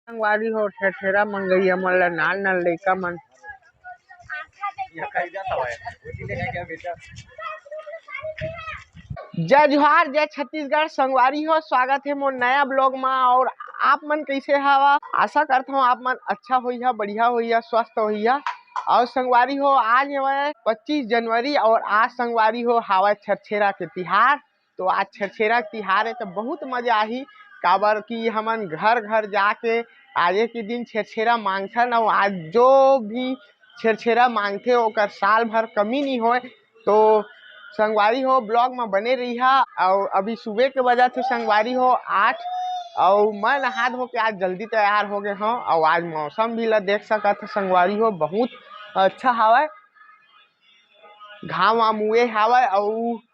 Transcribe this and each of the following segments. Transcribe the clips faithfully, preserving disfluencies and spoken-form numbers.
संगवारी हो, छेरछेरा मंगइया मन ला, नान नान लइका मन। जय जोहार, जय छत्तीसगढ़। संगवारी हो, स्वागत हे मोर नया vlog मा। और आप मन कैसे हवा? आशा करत हूँ आप मन अच्छा होइहा, बढ़िया होइहा, स्वस्थ होइहा। और संगवारी हो, आज हवय पच्चीस जनवरी और आज संगवारी हो हावय छेरछेरा के तिहार। तो आज छेरछेरा के तिहार हे तो बहुत मजा आही, काबर कि हमन घर घर जाके आज के दिन छेरछेरा मांगथन। और आज जो भी छेरछेरा मांगथे ओकर साल भर कमी नहीं होय। तो संगवारी हो, vlog में बने रहिहा। और अभी सुबह के बजा थे संगवारी हो आठ, और मैं नहा धो के आज जल्दी तैयार हो गए हूँ। और आज मौसम भी ला देख सकत हो संगवारी हो, बहुत अच्छा हवय, घाम वाम उए हवय। और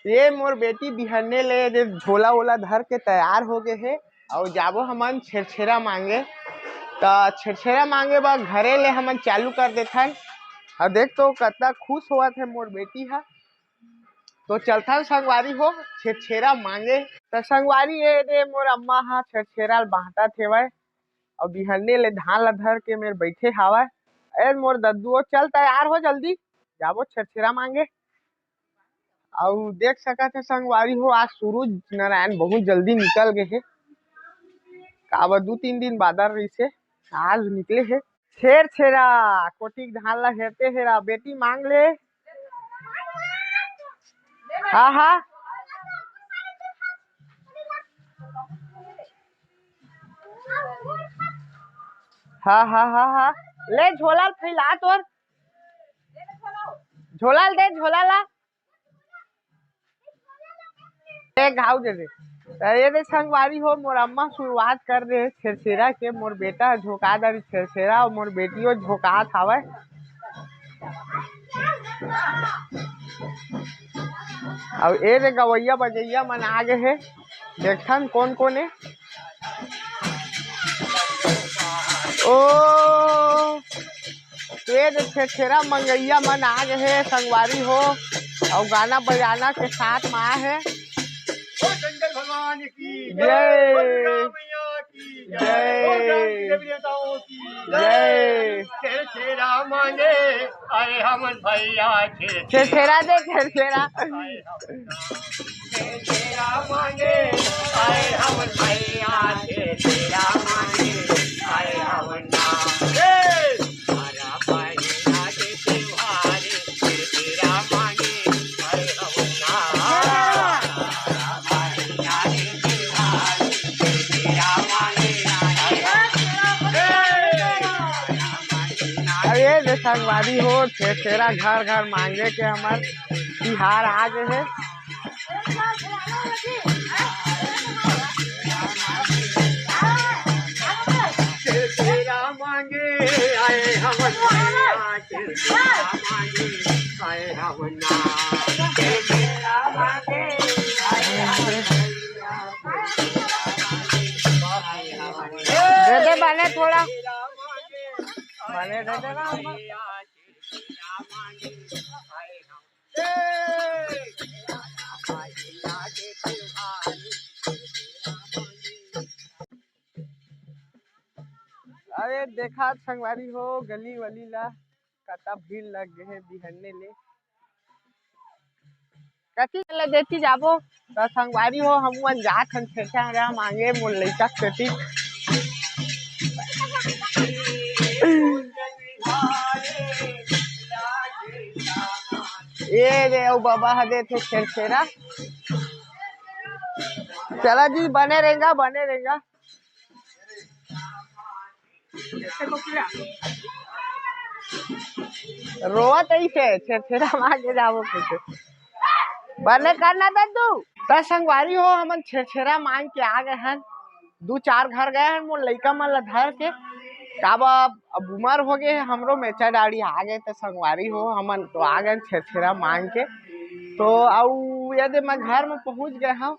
ये मोर बेटी बिहन्ने ले दे झोला वोला धर के तैयार हो गए हे। और जाबो हमन छेरछेरा मांगे। त छेरछेरा मांगे बर घरे ले हमन चालू कर देथन। और देख तो कतना खुश होवत हे मोर बेटी ह। तो चलथन संगवारी हो छेरछेरा मांगे। त संगवारी, ये दे मोर अम्मा ह छेरछेरा ल बांटत हेवय। और बिहन्ने ले धान ला धर के मेर बैठे हावय। ए मोर दद्दू, चल तैयार हो जल्दी, जाबो छेरछेरा मांगे। अउ देख सकत हे संगवारी हो, आज सूरज नारायण बहुत जल्दी निकल गए हे। काबर दू तीन दिन बादर रहिसे, आज निकले हे। छेरछेरा कोटिक धान ला हेरते हेरा, बेटी मांग ले। हाँ, हाँ। हाँ, हाँ, हाँ, हाँ। ले झोला ल फैला तोर। झोला ल दे, झोला ला। ए घाव दे दे। त ये दे संगवारी हो, मोर अम्मा शुरुआत कर दे छेरछेरा के। मोर बेटा ह झोंका डारी छेरछेरा, अउ मोर बेटियो झोंकात हावय। अउ ए दे गवैया बजैया मन आ गए हे, देखथन कोन कोन ए। ओ, ए दे छेरछेरा मंगैया मन आ गए हे संगवारी हो, अउ गाना बजाना के साथ में आए हे। ओ शंकर भगवान की जय। जय। बोल दुर्गा मैया की जय। जय। बोल ग्राम देवी देवताओं की जय। छेरछेरा मांगे आए हमन भैया, छेरछेरा। छेरछेरा दे, छेरछेरा। आए हमन छेरछेरा मांगे आए हमन भैया, छेरछेरा मांगे आए हमन ना। ए! हरा पहिना के त्योहार, छेरछेरा मांगे आए हमन ना। हरा पहिना के त्योहार, छेरछेरा मांगे आए हमन ना। ए! अरे रे संगवारी हो, छेरछेरा घर घर मांगे के हमर तिहार आ गए हे। छेरछेरा मांगे आए हमन भैया, छेरछेरा मांगे आए हमन ना। छेरछेरा मांगे आए हमन भैया, छेरछेरा मांगे आए हमन ना। दे दे बने थोड़ा। बने दे दे ना। अरे देखा संगवारी हो, गली वली ला कता भीड़ लग गए हे बिहन्ने ले। कति ला देती जाबो त संगवारी हो, हम मन जात हन छेरछेरा मांगे मोर लइका के सेती। ए रे, अउ बाबा ह देथे छेरछेरा। चला जी, बने रेंगा, बने रेंगा। रोवत अइसे, छेरछेरा मांगे जाबो कइसे। बने करना दद्दू। त संगवारी हो, हमन छेरछेरा मांग के आ गए हन। दू चार घर गए हन, मोर लइका मन ला धर के। काबर अब उमर हो गए हे, हमरो मेचा डाड़ी आ गए, त संगवारी हो, हमन तो आ गए छेरछेरा मांग के। तो अउ यदि मैं घर में पहुंच गए हूं,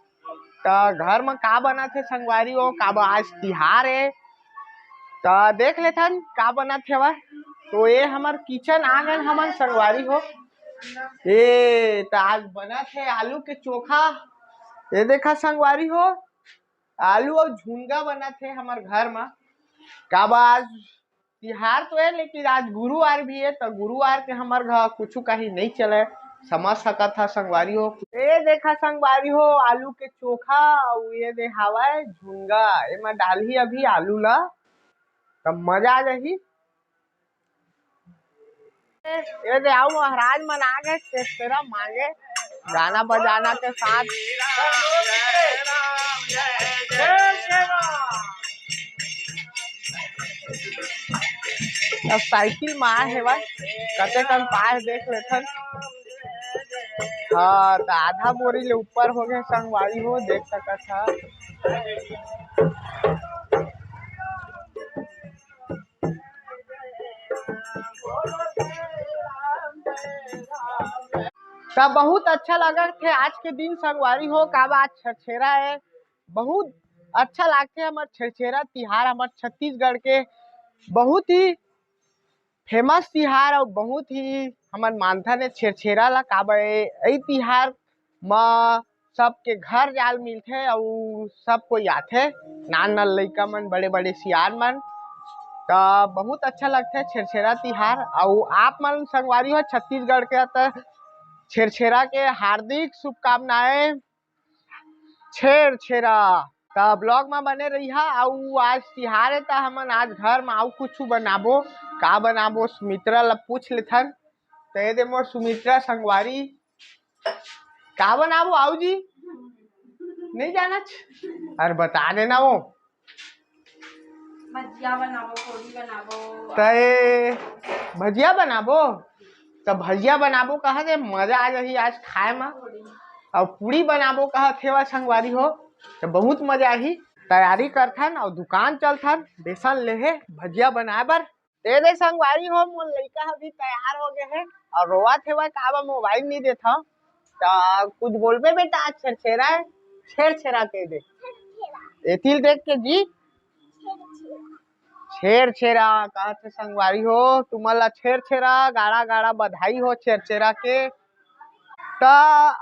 त घर में का बनत हे संगवारी हो, काबर आज तिहार हे, त देख लेथन का बनत हेवय। तो ये हमर kitchen आ गए हमन संगवारी हो। ए, त आज बनत हे आलू के चोखा। ये देखा संगवारी हो, आलू अउ झुनगा बनत हे हमर घर म। का बा, आज तिहार तो है, लेकिन आज गुरुवार भी है, तो गुरुवार के हमर घर कुछ कहीं नहीं चले, समझ सकत हा संगवारी हो। ए देखा संगवारी हो, आलू के चोखा, अउ ये दे हावय झुनगा, एमा डालही अभी आलू ला, तब मजा आ जाही। ये दे आओ, महाराज मन आ गए छेरछेरा मांगे, गाना बजाना के साथ। अब साइकिल में आए हे भाई, कते कन पाए देख लेथन। हाँ, तो आधा बोरी ले ऊपर हो गए संगवारी हो, देख सकत हा। तब बहुत अच्छा लगत हे आज के दिन संगवारी हो, का बात छेरछेरा है, बहुत अच्छा लगथे हमर छेरछेरा तिहार, हमर छत्तीसगढ़ के बहुत ही फेमस तिहार अउ बहुत ही हमन मानथन ए छेरछेरा ला, काबर ए, ए तिहार म सबके घर जाल मिलथे अउ सब कोई आथे, नान नान लइका मन, बड़े बड़े सियान मन। त बहुत अच्छा लगथे छेरछेरा तिहार। अउ आप मन संगवारी हो छत्तीसगढ़ के, त छेरछेरा के हार्दिक शुभकामनाएं। छेरछेरा त ब्लॉग में बने रहिहा। अउ आज तिहार है त हमन आज घर में अउ कुछ बनाबो, का बनाबो सुमित्रा ला पूछ लेथन। त ये दे मोर सुमित्रा संगवारी, का बनाबो आऊ जी? नहीं जाना छ? अरे बता देना वो। भजिया बनाबो, पूड़ी बनाबो। तय भजिया बनाबो? त भजिया बनाबो कहा दे, मजा आ जाही आज खाए में। पूड़ी। अउ पूड़ी बनाबो कहा थेवा संगवारी हो, त बहुत मजा आही। तैयारी करथन अउ दुकान चलथन, बेसन लेहे भजिया बनाए बर। दे दे संगवारी हो, मोर लइका ह भी तैयार हो गए हे अउ रोवत हेवय, काबर मोबाइल नहीं देत हव। त कुछ बोलबे बेटा, आज छेरछेरा है, छेरछेरा कह दे। एथिल देख के जी, छेरछेरा कहत हे संगवारी हो, तुमन ला छेरछेरा गाड़ा गाड़ा बधाई हो छेरछेरा के। त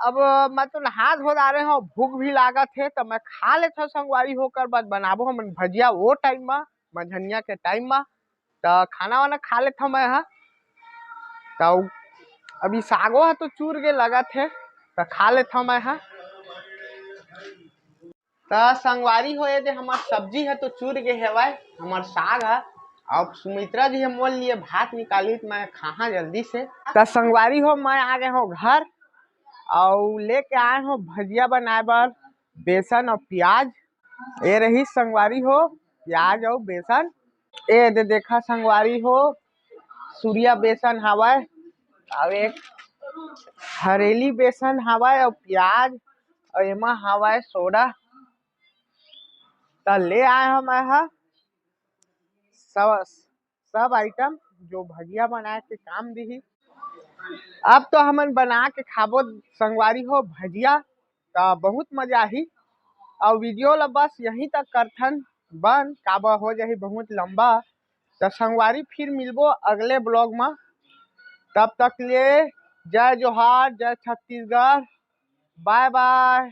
अब मैं तो नहा धो डारे हव, भूख भी लागत हे, त मैं खा लेथव संगवारी हो, ओकर बाद बनाबो हमन भजिया वो टाइम मा, मंझनिया के टाइम मा। त खाना वाना खा लेथव मैं ह। त अभी सागो ह तो चूर के लगत हे, त खा लेथव मैं ह। त संगवारी हो, ये दे हमर सब्जी ह तो चूर गे हेवय, हमर साग ह। अब सुमित्रा जी ह मोर लिए भात निकाली, त मैं खाहा जल्दी से। त संगवारी हो, मैं आ गए हव घर अउ लेके आए हव भजिया बनाए बर बेसन अउ प्याज। ये रही संगवारी हो, प्याज अउ बेसन। ए दे देखा संगवारी हो, सूर्या बेसन हावय, अउ एक हरेली बेसन हावय, अउ प्याज, अउ एमा हावय सोडा। त ले आए हव मैं ह सब, सब आइटम जो भजिया बनाए के काम दिही। अब तो हमन बना के खाबो संगवारी हो भजिया, त बहुत मजा आही। अउ वीडियो ला बस यहीं तक करथन बंद, काबर हो जाही बहुत लंबा। त संगवारी फिर मिलबो अगले ब्लॉग मा, तब तक ले जय जोहार, जय छत्तीसगढ़, बाय बाय।